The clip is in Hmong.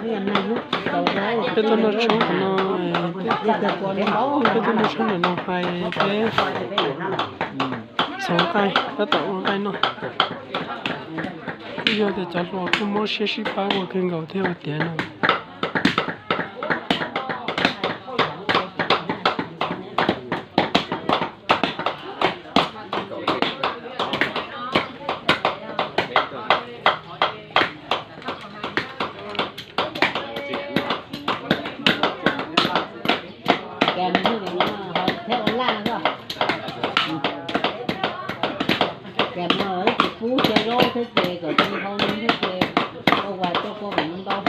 Peb tuaj noj tshoob no, peb tuaj noj tshoob ntawm no hais peb xov nqaij tab tom ua nqaij noj. Yog tias cov hluas kuj mob siab sib pab ua kawg nkaus thiab ua tiav no. Ces no tsis pub cov zaub thiab ces kom tsis hau li thiab ces ua quas tuaj pub kom ntau.